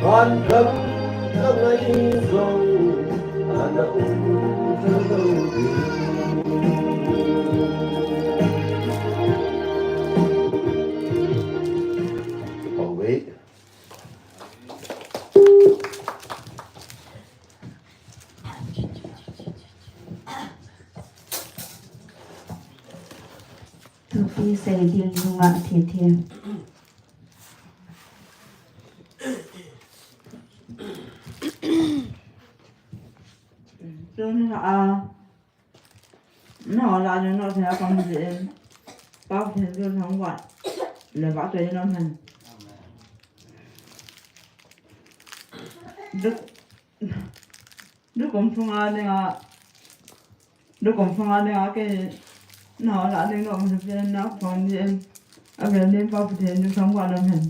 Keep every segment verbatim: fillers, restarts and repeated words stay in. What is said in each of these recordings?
Van gam ka ngai zong ana um tha lo ding. Kipa uve. Thupi sei ding nunga thei thei. Tun a, na la ni no thei a kam ji en. Pa thei du thang wa. Le ba thei no han. Du, du kom thung a ni a. Lu kom fanga ne a ke na la ne no ma pe na fang ni en. A be ne pa pu te ni sang wa na men.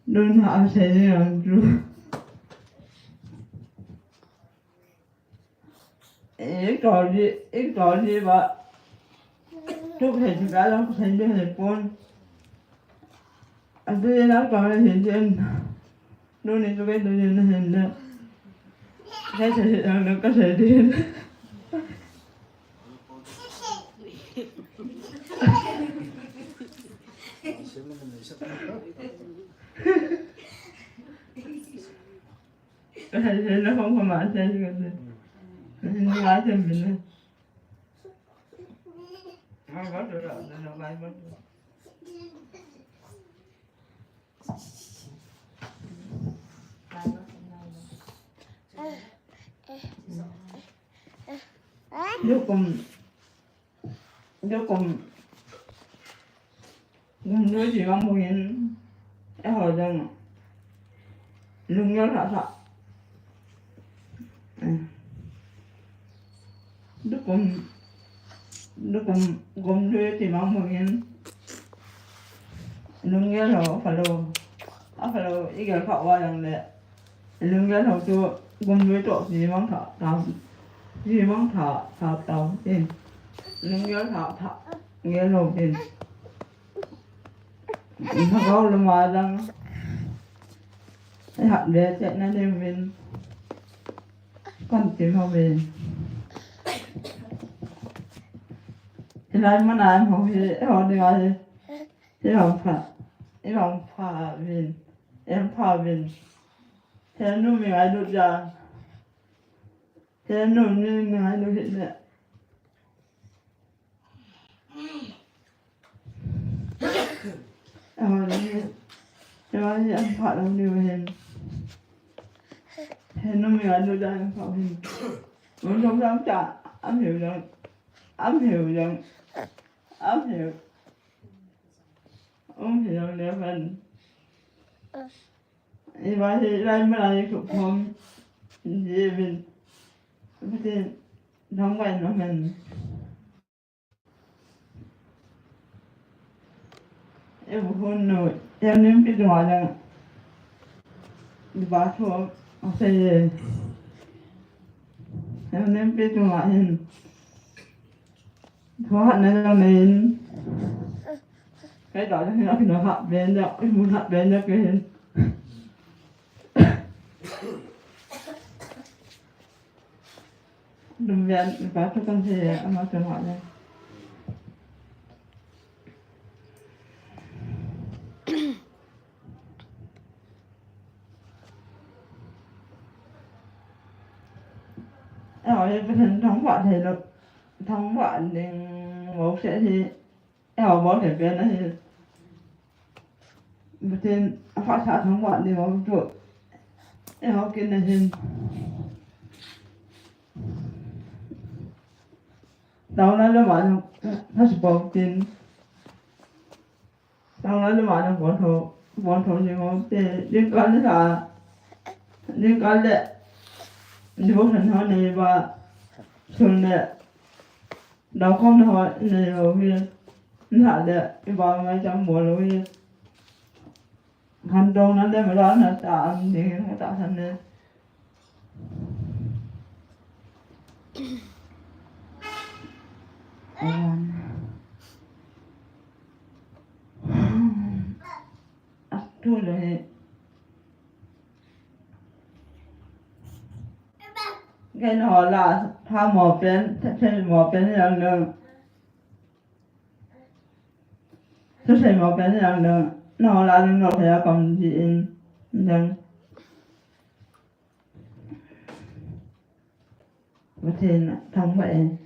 Lu na a se ne ang lu. E to ni, e to ni ba. Tu ke ti ba lo ke ni he pon. A tu na to ni he. Nuni tu kai nuni na hin na. Kai sa hin na ka sa din. Ka sa hin na hong ko ma sa hin ka sa. Hin na sa hin na. Ngai ba tu da, na ngai ba tu. Dukum, dukum, gumlui ti bang bangin, eh, ho dang, lungyal tha tha. Dukum, dukum, gumlui ti bang bangin, lungyal ho, apha lou, apha lou, i gel kha wa dang le. Lunggel ho chu gumlui toh jimang tha, tha, jimang tha, tha, tha, in. Lunggel tha, tha, gel ho, in. Lhagao lama dang. Ai hat le chet na ne min. Kan ti ho min. Hilai mana ho hi, ho ni ai. Hi ho pha. Hi ho pha min. Em pha min. He nu mi ngai lut ja. He nu mi ngai lut hih le. Aw, ni. He wa ni am pha lo ni wa hen. He nu mi ngai lut ja am pha hen. Mun dong dong cha am hiu dong. Am hiu dong. Am hiu. Um hiu dong le hen. Iba hi lai malai ku khom. Ye bin. Bitin dong wai no men. E bu hon no. E nem pi dong ala. Iba tho. Ase ye. E nem pi dong ala hin. Tho hat na la men. Kai ta ni na ha ben da. Ai mun ha ben da ke hin. Dum ven, ba tu kan se, ama tu ma le. Aw, ye pen thang wa thei lo. Thang wa ning mo se hi. Eiho bol thei pen ahi. Bitin, apha sa thang wa ni mo tu. Eiho kin ahin. Tao na le ma thang, na su bol tin. Tao na le ma thang bol tho, bol tho ni mo te. Din kan le sa. Din kan le. Ni bo san ho ne ba. Sun le. Dau khom na ho, nei ho hi. Nla le, i ba ngai cham bol lo hi. Han dong na le, ma la na ta am ding, ta san le. Awan. Tun hi. Kei na ho la, ha mo pen, the, the mo pen yang nang. Thusei mo pen yang nang. Na ho la nang no ya kam di in. Yang. Pathen thangvah in.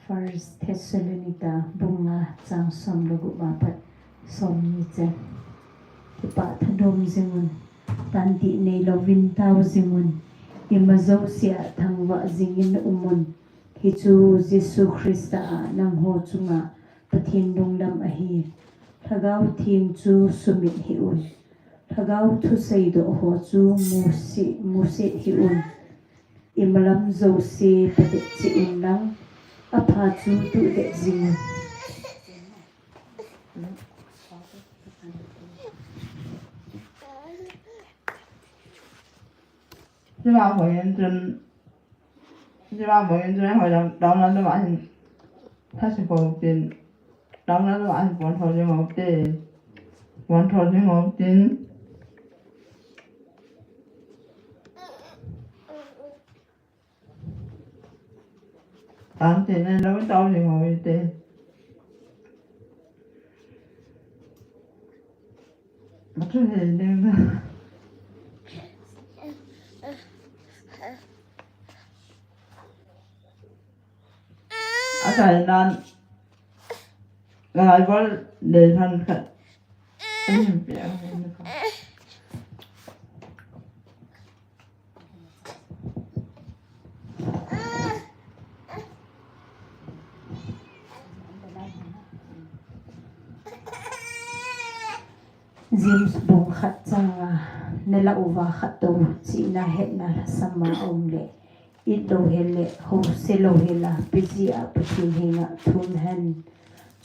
First Thessalonica bung nga chang som le gup apat som ni chan. Kipah thanom jing un, tandih nei louvin tao jing un, ima jouse a thangvah jing in um un. Hichu Jesu Christa a nangho chunga Pathen lunglam ahi. Lhagao Theng chu sumit hih un. Lhagao thusei doh ho chu musit, musit hih un. Imalam jouse patep cheh un lang, apha chu tuh det jing un. Hiche vang bang in chun, hiche vang bang in chun, hoi dang, dang nan lama hin, thase ko tin, dang nan lama hin pon thol jing ho te, pon thol jing ho tin. Tang te ne lo tao jing ho te. Matu he ding. Akai nan. Ngai bol de han khat. Ahin piang. James bung khat chang nga, nela uva khat to, chihna hetna lhasam a um le, it lou hel le, hose lou hel a, piji a Pathen henga thum hen,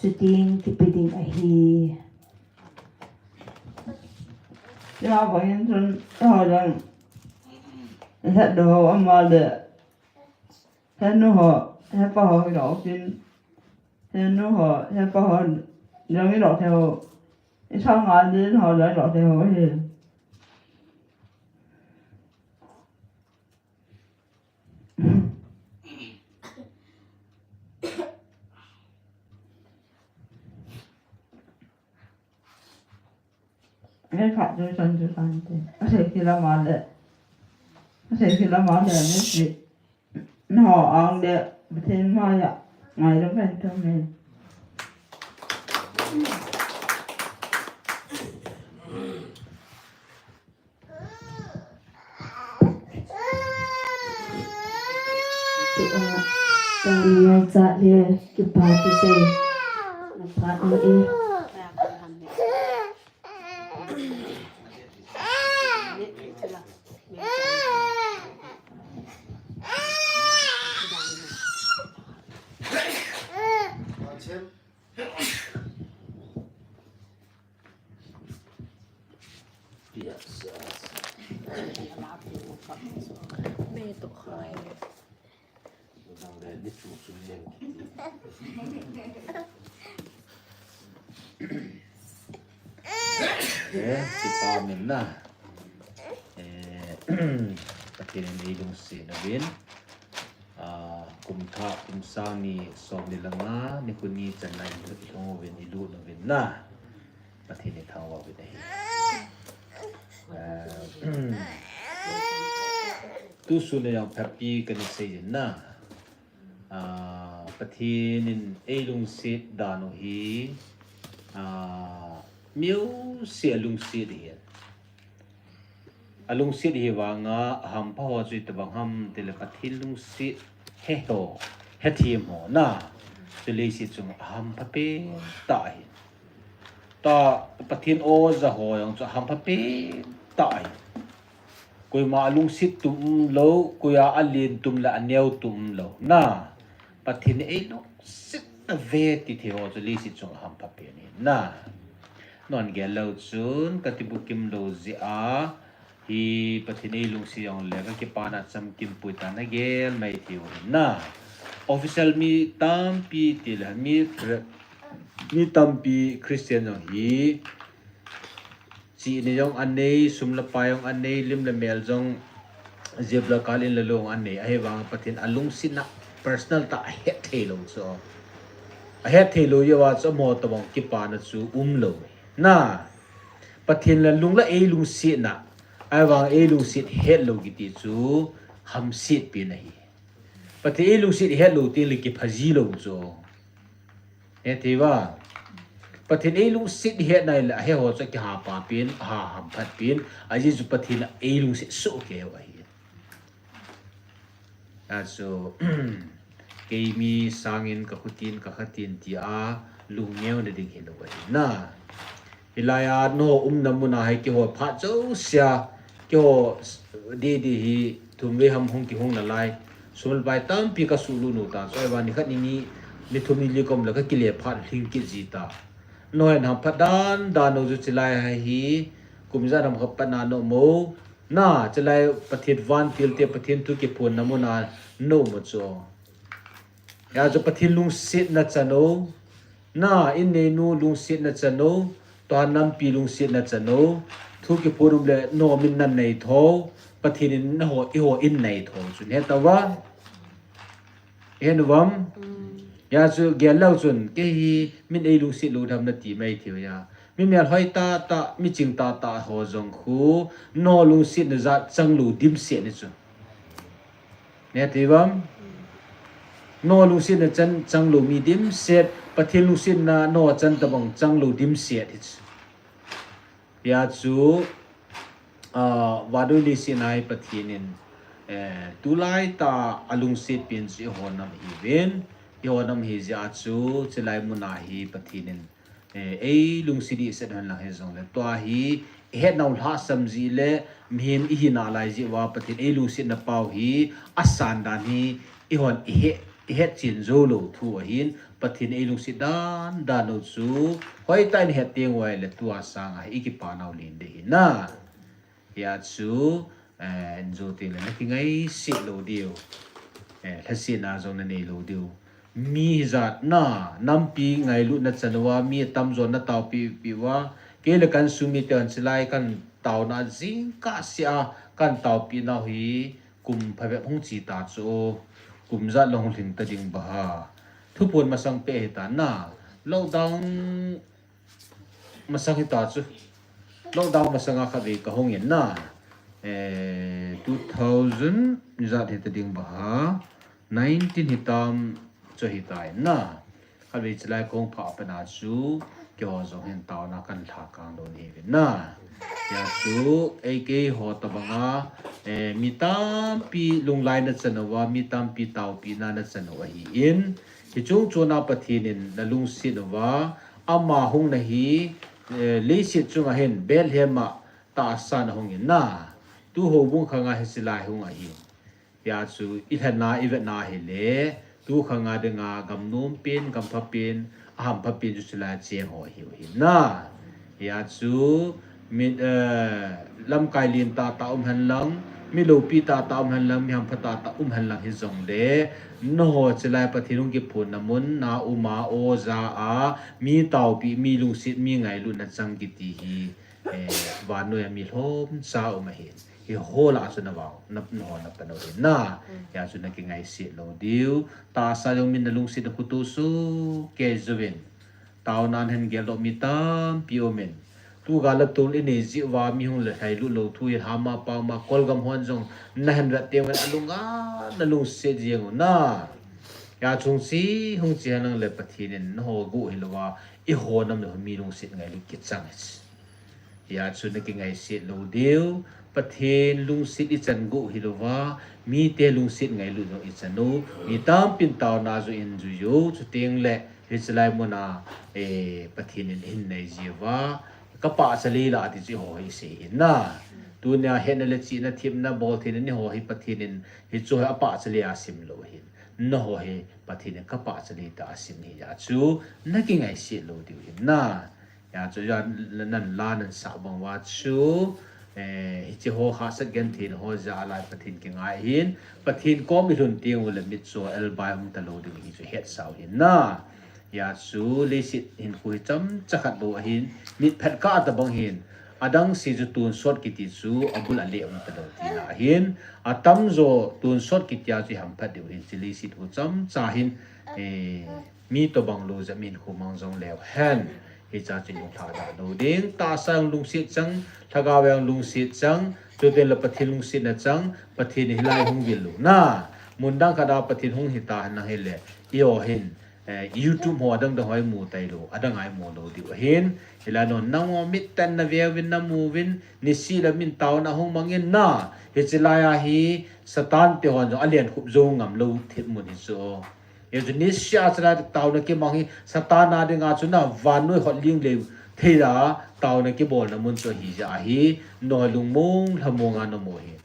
chuting kipe ding ahi. Tua bangin chun, ho jong, het do ho ama le, henu ho, hepa ho, hi lo tin, henu ho, hepa ho, jong hi lo thei ho, i sang a din ho, jong hi lo thei ho hi. Ngai khat chu chan chu chan te. A sei kila ma le. A sei kila ma le ni si. Nho ang le. Pathen ma ya. Ngai lo kan thum ni. Tua, Daniel cha le kipa thusei. Na phat ni e. Eh, kipa um in na. Eh, Pathen in eilungset nauvin. Ah, kum thah, kum sang ni som ni le nga, nikho ni chan a ilhung uvin, ilut uvin na. Pathen in thangvah uvin ahi. Ah, tusun a jong phapi kana sei in na. Ah, Pathen in eilungset dan u hi, ah, mi jouse alungset ahi. Alungset ahi vanga, ahampha ho chu itobang ham tile Pathen lungset he ho, hethem ho na. Chu leiset chunga ahampha pen tah ahi. Tua Pathen o ja ho jong chu ahampha pen tah ahi. Koima alungset tum umlou, koima alen tum le aneo tum umlou. Na, Pathen in eilungset tave ti thei ho chu leiset chunga hampha pen ahi. Na, nangin gel leu chun kati bukim lou jeh a, hi Pathen eilungset jongle kakipana chamkim pui ta nagel mai thei u ahi. Na, official mi tampi tile mi, mi tampi Christian jong hi, chihna jong anei, sum le pai jong anei, lim le mel jong, jep le kal, in le lo jong anei. Ahivang Pathen alungsetna personal tah a ahet thei lou chu. Ahet thei lou jeh uva chu amaho tobang kipana chu umlou. Na, Pathen le lung le eilungsetna, ahivang eilungset hetlou kiti chu hamset pen ahi. Pathen eilungset hetlou tengle kiphaji lou chu. Hethei uva. Pathen eilungset hetna le ahe ho chu kihapa pen, aha hamphat pen, ajeh chu Pathen eilungset soh kei u ahi. Achu, kei mi sangin kakhutin, kakhatin tia lungneo na ding hilou ahi. Na, hilai a nangho umna muna hi keiho phat jousea, keiho didi hi thum vei ham hung kihung nalai. Sum le pai tampi kasuhlut u ta chu, ahivang nikhat nini, nithum nili kom le kakile phat lhing kit ji ta. Nangho hin hamphat dan dan u chu chulai hi, kum ijat ham khat patna na um u. Na, chulai Pathen vantil te, Pathen thu kiphonna muna na um u chu. Hia chu Pathen lungsetna chan u. Na, inneinu lungsetna chan u. Tua nampi lungsetna chan u. Thu kiphon um le nangho min nanei tho. Pathen in nangho, eiho in nei tho chu. Heta uva. Henu uvam. Hia chu gel leu chun, kei hi min eilungset lou dem nati mai thei u hia. Mi melhoi tahtah, mi ching tahtah ho jong khu, nangho lungsetna jat chang lou dimset ahi chu. Nati uvam. Nangho lungsetna chan chang lou mi dimset, Pathen lungsetna nangho chan tobang chang lou dimset ahi chu. Hia chu, ah, vannoi leiset a hi Pathen in, eh, tulai tah a alungset pen chu eiho nam ihiuvin, eiho nam ihi jeh a chu, chulai muna hi Pathen in, eh, eilungset dehset hen lang hijongle, tua hi, ihet nau lhasam jeh le, mihem ihi nalai jeh uva Pathen eilungsetna pau hi, asan dan hi, eihon ihet, ihet chen jou lou thu ahin, Pathen eilungset dan dan u chu, hoitah in ihet teng uva ahile tua sanga hi ikipa nau len ding ahi na. Hia chu, eh, in jou tengle nakingaisih lou diu. Eh, lhasetna jong nanei lou diu. Mi hijat na, nampi ngailutna chan uva, mi atamjon nataopi pi uva. Kei le ka insung mite hon chulai kan taona jingkah seh a, kan taopi nau hi, kum phabep hung che ta chu, kum ijat lang hung lhing ta ding ba ha. Thuphon masang peh hita na, lockdown masang hita chu. Lockdown masanga khatvei kahung in na. Eh, two thousand ijat hita ding ba ha. Nineteen hitam chu hita in na. Khatvei chulai kahung phah pat na chu, keiho jong hin taona kan lhakang lou nahiuvin na. Hia chu, ei keiho tobanga, eh, mi tampi lunglaina chan uva, mi tampi taopina na chan u ahin. Hiche chungchon a Pathen in nalungset uva, ama hungna hi, eh, leiset chunga hin Bethlehem a tahsa a hung in na. Tu houbung khanga hiche lai hung ahi. Hia chu ilhenna, ivetna hile, tu khanga dinga gamnom pen, gampha pen, ahampha pen chu chulai cheng ho ahiu ahi na. Hia chu, mi, eh, lamkai len tahtah um hen lang, mi loupi tahtah um hen lang, mi hampha tahtah um hen lang hijongle, nangho chulai Pathen hung kiphonna mun na uma, o ja a, mi taopi, mi lungset, mi ngailutna chang kiti hi, eh, vannoi a mi lhomcha um ahin. Hiho lah a chu navao, na, nangho napan u ahi na. Hia chu nakingaisih lou diu. Tahsa jong min nalungset na khu toh soh kei jouvin. Taonan hin geldoh mi tampi um in. Tu gal a tol inei jeh uva mi hung le lhailut lou thu hi hama pama Kolgam hon jong nahin vet teng uvin alunga nalungset jeng u na. Hia chung chu hung che hen lang le Pathen in nangho guh hilouva, eiho nam le mi lungset ngailut kichang ahi. Hia chu nakingaisih lou diu, Pathen lungset ichan guh hilouva, mite lungset ngailut jong ichan u, mi tampin taona jong in jui u, chuteng le, hiche lai muna, eh, Pathen in ahin nei jiuva, kapahcha lila ati chu eiho hi isei ahi na. Tunia hetna le chihna themna bol theina ni ho hi Pathen in hichu hi apahcha le a sim lou ahin. Naho hi Pathen in kapahcha le tah a sim ahi a chu nakingaisih lou diu ahin na. Hijeh chun nan la nan sah bang uva chu, eh, hiche ho hahsat genthei ho jal a Pathen kingai ahin, Pathen kom ilhun teng uleh mit chu elbai um talou ding hi chu hetsau ahin na. Hijeh chun leiset hinkho hi chomcha khat bou ahin, mit phat kah tabang ahin, adang se chu tonsot kiti chu abul a le um talou tina ahin, atamjo tonsot kiti a chu hamphat diu ahin, hiche leiset hi chomcha ahin, eh, mi tobang lou jeh in khu mang jong leu hen. Hiche chu nung lha da lou ding. Tahsa jong lungset chang, lhagao jong lungset chang, chuteng le Pathen lungsetna chang, Pathen in hilai hung vil lou na. Mun dang khat a Pathen hung hita hen lang hile, eiho hin, eh, YouTube ho adang dang ho imu tailou, adang a imu lou diu ahin. Hilai a nangho mit tah in nave uvin, namu uvin, nisih le min taona hung mang in na. Hiche lai a hi Satan te hon jong alen khup jou ngam lou thil mun hi chu. Hijeh chun nisih a chulai taona kimang hi Satan a dinga chu na vannoi hot ling leu thei a taona kibolna mun chu ahi jeh ahi, nangho lungmong lhamong a namu ahi.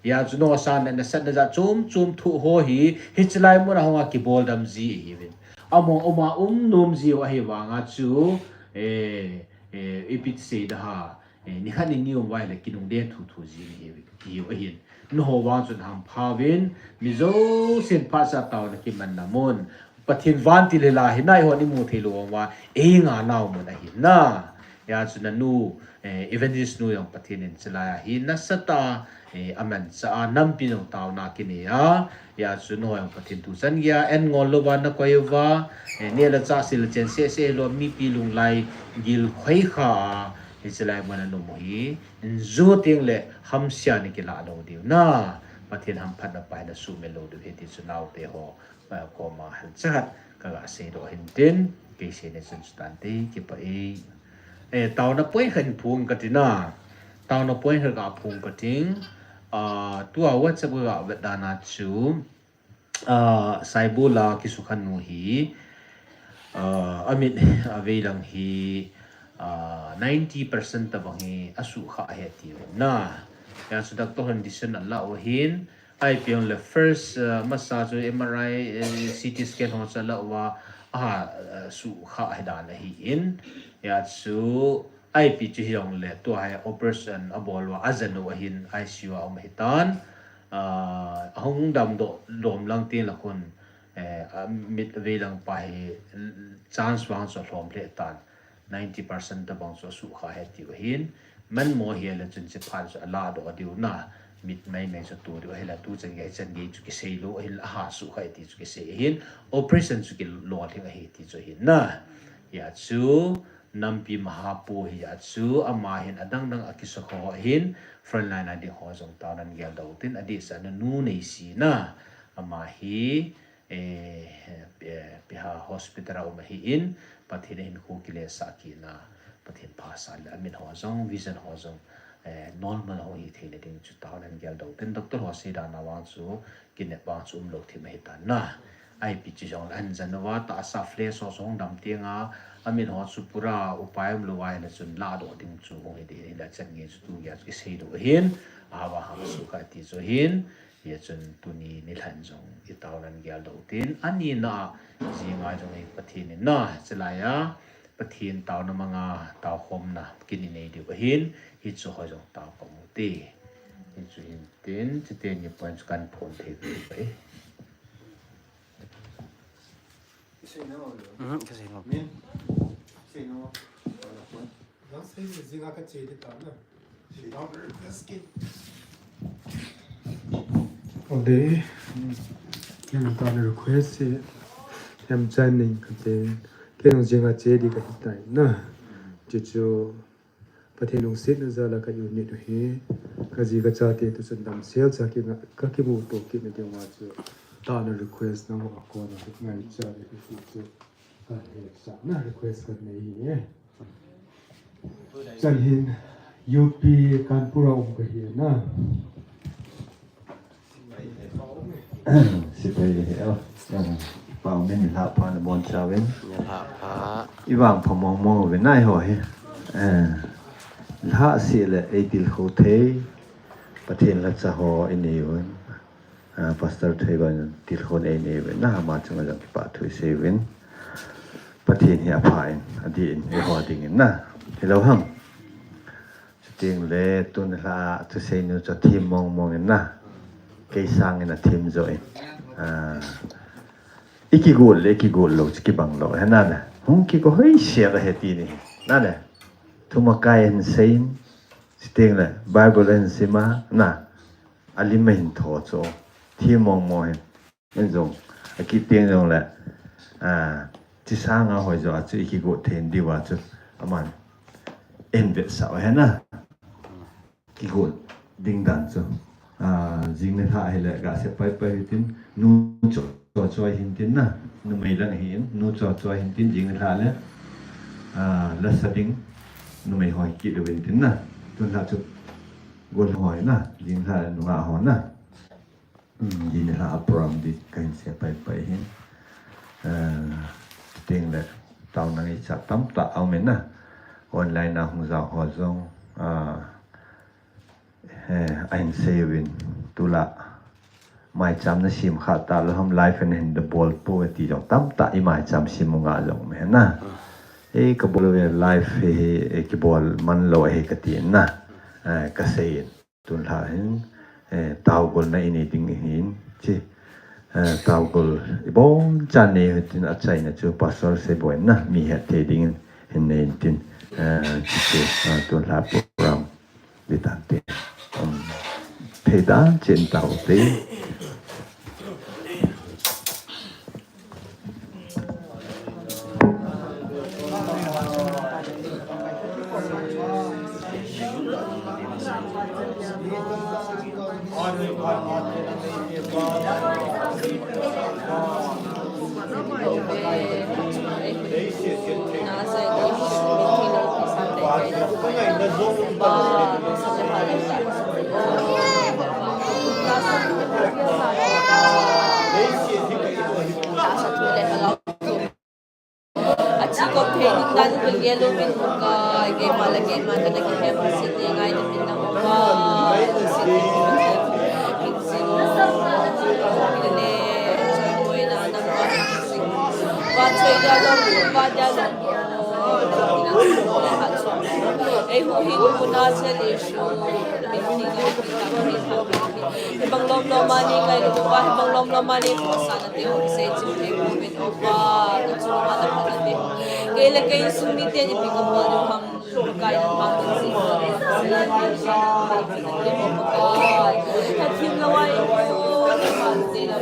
Hijeh chun nangho sanga nasatna jat chom chom thoh ho hi, hiche lai mun a hung a kibol dam ji ahiuvin. Among um a um nom jiu ahi vanga chu, eh, eh, ipi ti sei da ha. Eh, nikhat ni ni um uva ahile kinung de thu thu ji ahi, ahi ahin. Nangho vang chun hampha uvin, mi jousen phatsah taona kimanna mun. Pathen vantil hila hi nangho imu thei lou uva, ei nga nau mun ahi na. Hijeh chun nanu, eh, Evangelist nu jong Pathen in hiche lai a hi nasatah a, eh, amanchah a, nampi jong taona kinei a, Hijeh chun nangho jong Pathen thu chan geiya, an ngol louva nakoi uva, eh, neh le chah sil chen seh seh lou, mipi lunglai gil khoi kha a, hiche lai mun a namu hi, in jou teng le hamsia nakilah lou diu na, Pathen hamphatna pa hi nasuhmil lou diu ahi ti chu naote ho, eh, koma hal chahat kaga seidoh ahin tin, kei seina chun chutan te, kipah e. Eh, taona point khat phung kati na, taona point khat kaphung kati, ah, tua WhatsApp kaga vet dan a chu, ah, Saibol a kisukha nu hi, ah, amit aveilang hi, ah, ninety percent tabang hi asukha ahi ati na. Hijeh chun doctor hon decision ala u ahin, ipi jongle first, ah, masa chu M R I, eh, C T scan ho chu ala uva, aha, ah, sukha ahi dan ahin. Hijeh chun ipi chu hijongle tua hi operation abol uva ajan u ahin I C U a um ahitan. Ah, ahung damdoh lom lang teng le khun, eh, amit veilang pa hi chance vang chu alhom lheh tan, ninety percent tabang chu asukha ahi tiu ahin. Manmo hile chun hiche phat chu aladoh diu na, mit maimai chu tu diu ahile, tu chan gei chan gei chu kisei lou ahin, aha sukha ahi ti chu kisei ahin, operation chu kilolhing ahi ti chu ahin na. Hijeh chun nampi mahapu hijeh chun ama hin adang dang a kisukha ho ahin, frontline a ding ho jong taona nagel doh tin, adehset a nu Neisi na, ama hi, eh, eh, ipi ham hospital a um ahin, Pathen in hinkho kilesah kit na, Pathen phasah le amin ho jong, vision ho jong, eh, normal hung hi theina ding chu taona nagel doh tin, doctor ho seidan a vang chu, kinep vang chu umlou thim ahitan na. Ipi chu hijongle ahin jan uva, tahsa flesh ho chu hung dam teng a, amin ho chu pura upai umlou ahile chun ladoh ding chu hung hi ding ahin, hijeh chun chan gei chu tu geiya chu kisei lou ahin, ahava hung sukha ahi ti chu ahin, hijeh chun tuni nilhah in jong itaona nagel doh tin, ani na a jing a jong hi Pathen in na, hiche lai a, Pathen taona manga taokhomna kin inei diu ahin, hichu ho jong tao kit u hite. Hichu hin tin, chuteni point chu kahin phon thei u hite. Mhm, kasei nom. Ole, ken taona request hi, hem chan ning kate, ken jing a che ding kahitai na. Chuchu, Pathen lungsetna jal a ka unit u hi, kaji kachate toh chun damsel cha kinga, kakimuto kit na diuva chu, taona request nangho a kona ngaicha ding ahi ti chu, kahin hetsah na request kahin nei ahi. Chan hin U P Kanpur a um kahi na. Sipai hi, oh, eh, pau min lhah pha nabonchauvin. Nilhah pha. Ivangpha mong mong uvin nai ho hi. Eh, lhah seh le eidil kho thei. Pathen lhacha ho inei uvin, ah, Pastor Theiban tilkhou einei uvin, na ama chunga jong kipa thu isei uvin. Pathen hi apha in, adih in, eiho dingin na. Hilou ham. Chuteng le, tun lha, thusei nu chu athem mong mong in na. Kei sangin athem jo in. Ah, ikigol le, ikigol lou, chu kibang lou, he na le. Hung kigo hoi sia ka he ti ni, na le. Thumakai ahin seiyin, chuteng le, Bible ahin sima, na. Alim ahin tho chu, them mong mong hin. Hin jong, akiteng jong le, ah, chi sanga hoi jo a chu ikigo thei diu a chu, aman. Ahin vetsah u he na. Kigo ding dan chu. Ah, jing le lha hile ga sep pai pai hitin, nu cho, cho cho hintin na. Numei lang hin, nu cho cho hintin, jing le lha le. Ah, lasa ding, numei ho hi kit uvin tin na. Tun lha chu, gol ho na, jing lha le nungah ho na. Um, jing le lha a program di kahin sep pai pai hin. Eh, teng le, taona ngeichat tamtah aum in na. Online a hung jao ho jong, ah, eh, ahin sei uvin, tulai maicham nasem kha talou ham, live in hin da bol pou ati jong tamtah, i maicham sem u nga jong me na. Eh, kabol uve live hi, hi, eh, kibol man lou ahi kati na. Eh, kasei in. Tun lha hin, eh, taogolna inei ding ahin, chi, eh, taogol ibon chan nei hitin achaina chu Pastor Seiboi na mi hetthei dingin hin nei intin, eh, chi chu, eh, tun lha program di tante. Um, thei dan chen tao te. Achi ko phe ni tan ko yellow min ko ka, ke mala ke mala na ke hem sin ye ngai ni min na ko ka, sin ye sin ye ne, choi na na ka, sin ba choi ya lo, ba ya lo. Ei hu hin ku na che le shu, min ni ni ki ta ko ni ta. Hibang lom lom mani ngai lu ba, hibang lom lom mani ko sa na te ho se chi te ko min o ba, ko chu ma na ka na te. Ke le ke sum ni te ni pi ko ba lu ham, kai lu ham ni si. Ka thim lo ai ko, ni ma te la.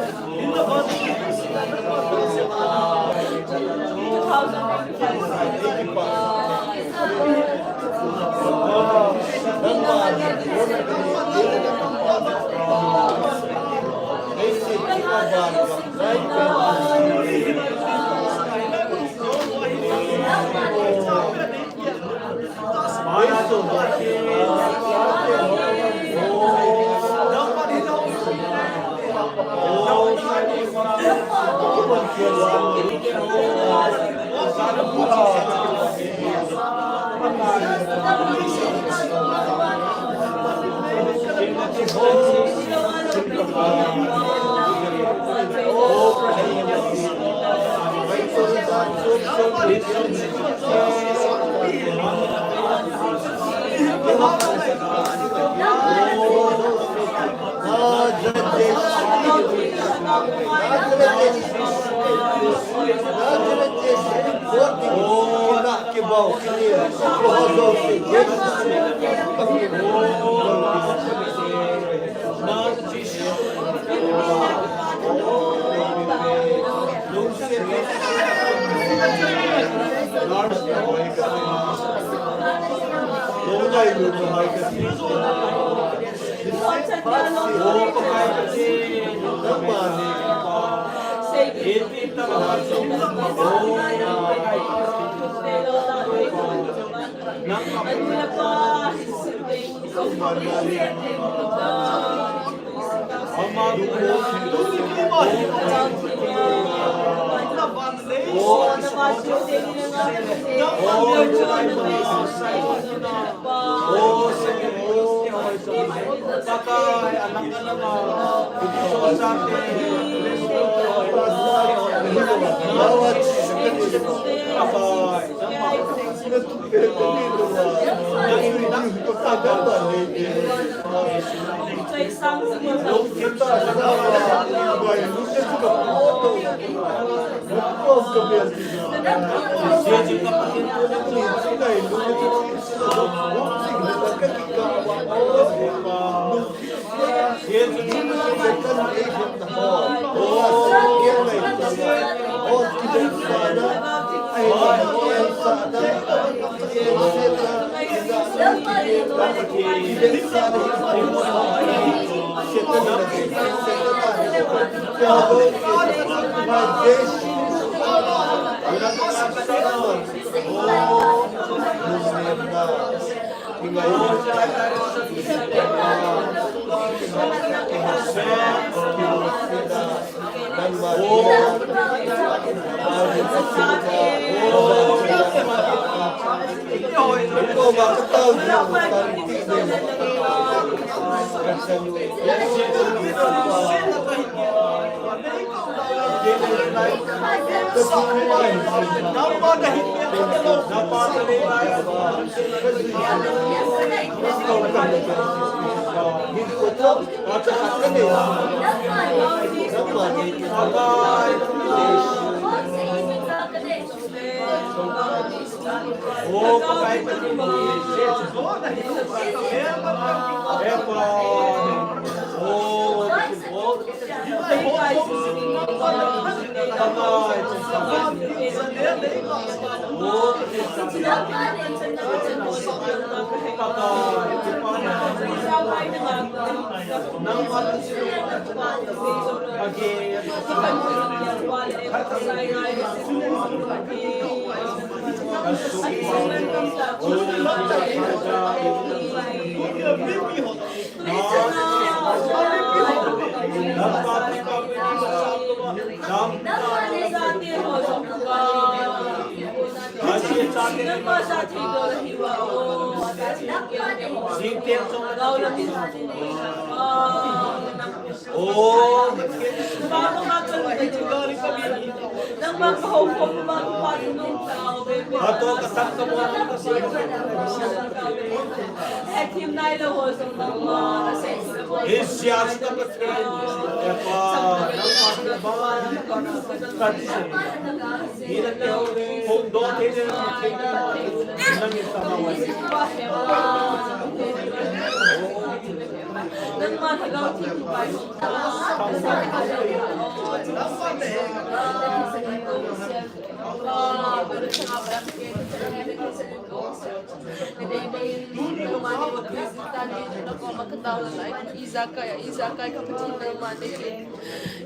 Ijakai, ijakai ka Pathen nangma nei.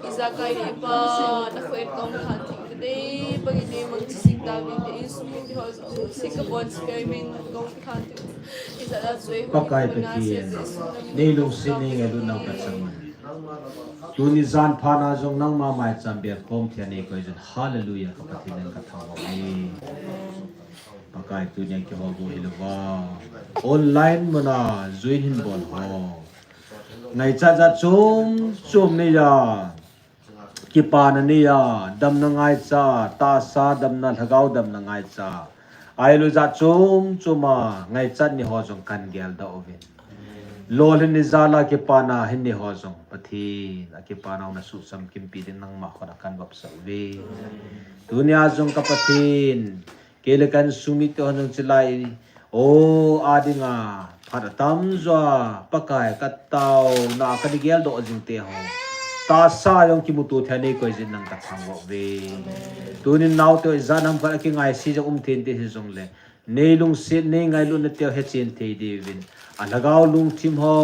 Ijakai nei pa, na khoen kong khan thing. Nei pa nei mang chisik ta vin te insung te ho sik ka bon sik ai min kong khan thing. Ija da zui ho. Pakai Pathen, nei lungset nei ngailutnau kachang. Tuni jan phat na jong nangma maicham bel khom thei a nei koi jin. Hallelujah, ka Pathen nang ka thangvah e. Pakai tunia kihou hilouva. Online muna join hin bol ho. Ngaichat jat chom chom neiya. Kipana neiya, damna ngaicha, tahsa damna, lhagao damna ngaicha. Ahilou jat chom chom a, ngaichat nei ho jong kahin geldoh uvin. Lolhin nei jal a kipana hin nei ho jong Pathen, akipanau na suhsam kimpi ding nangma khut a kahin vopsah uve. Tunia jong ka Pathen, kei le ka insung mite hon jong chulai, o, adinga phat atamjo a Pakai ka taona a ka nei geldoh jing te ho, tahsa jong kimuto thei a nei koi jin nang ka thangvah uve. Tunin naote ho ijat ham khat a kingaise jong um thei inte hijongle, nei lungset nei ngailutna teu hechen thei diuvin, alhagao lungthim ho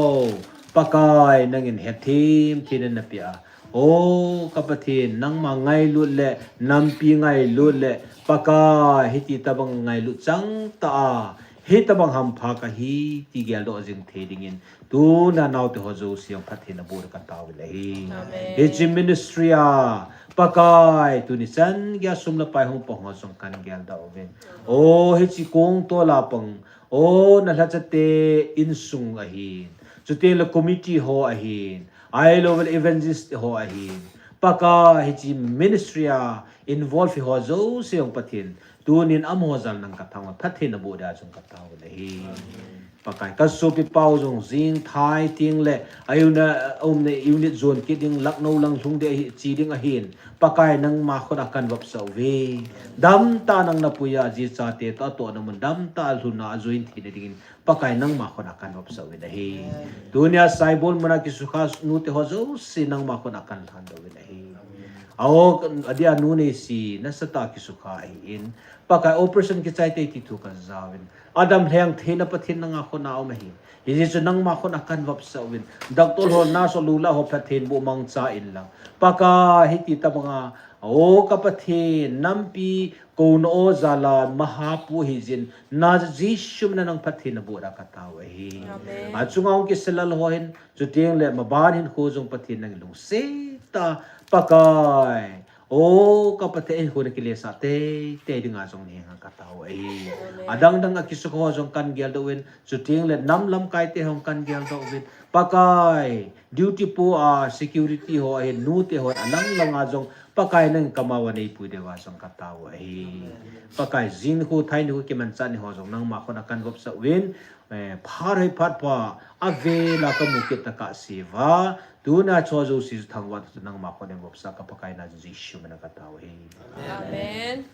Pakai nangin hethem thei in napeh a. O ka Pathen, nangma ngailut le, nampi ngailut le, Pakai hiti tobang ngailut chang tah a, Hitabang hampha kahi ti geldoh jing thei dingin, tuna naote ho jouse jong phatthei naboh ding kataovin ahi. Amen. Hiche ministry a, Pakai, tuni chan geiya sum le pai hung pang ho jong kahin geldoh uvin. O, hiche kong tol a pang, o, nalhachate insung ahin, chuteng le committee ho ahin, ahilou le evangelist ho ahin, Pakai, hiche ministry a involve ho jouse jong Pathen, tunin amaho jal nang kathangvah, phatthei naboh dia jong kataovin ahi. Pakai, kasopi pau jong jing thai teng le, a unit, a umna unit jon kit ding, Lucknow lang lhung ding ahi, che ding ahin, Pakai, nangma khut a kahin vopsah uve. Damtah nang napui a, aji achate toh atohna mun damtah a lhun a ajoin theina dingin, Pakai, nangma khut a kahin vopsah uvin ahi. Tunia Saibol muna kisukha nute ho jouse nangma khut a kahin lhandoh uvin ahi. Aho, adia nu Neisi nasatah a kisukha ahin, Pakai, operation kichai tei ti thu kajaovin, adam lheng theina Pathen nanga khut a um ahi. Hijeh chun nangma khut a kahin vopsah uvin, doctor ho, nurse ho, lula ho, Pathen bu mangcha inlang, Pakai, hiti tabanga, o ka Pathen, nampi kouna o jal a mahapu hijin, Nazareth Jesu mina nang phatthei naboh dia katao ahi. Amen. Achunga hung kisilal ho hin, chuteng le maban hinkho jong Pathen nangin lungset tah a, Pakai, o ka Pathen, hinkho nakilesah teitei dinga jong nahenga katao ahi. Amen. Adang dang a kisukha ho jong kahin geldoh uvin, chuteng le nam lamkaite ho kahin geldoh uvin, Pakai, duty po a security ho ahin, nute ho alang lang a jong, Pakai, nang kamao a neipui diuva jong katao ahi. Pakai, jing nikho, thai nikho, kimanchah ni ho jong nangma khut a kahin vopsah uvin, eh, phat hoi phat pha, avel a kamu kit tah kahsea, tuna chu jouse chu thangvah tah chu nangma khut a kahin vopsah, ka Pakai, Nazareth Jesu mina katao ahi. Amen.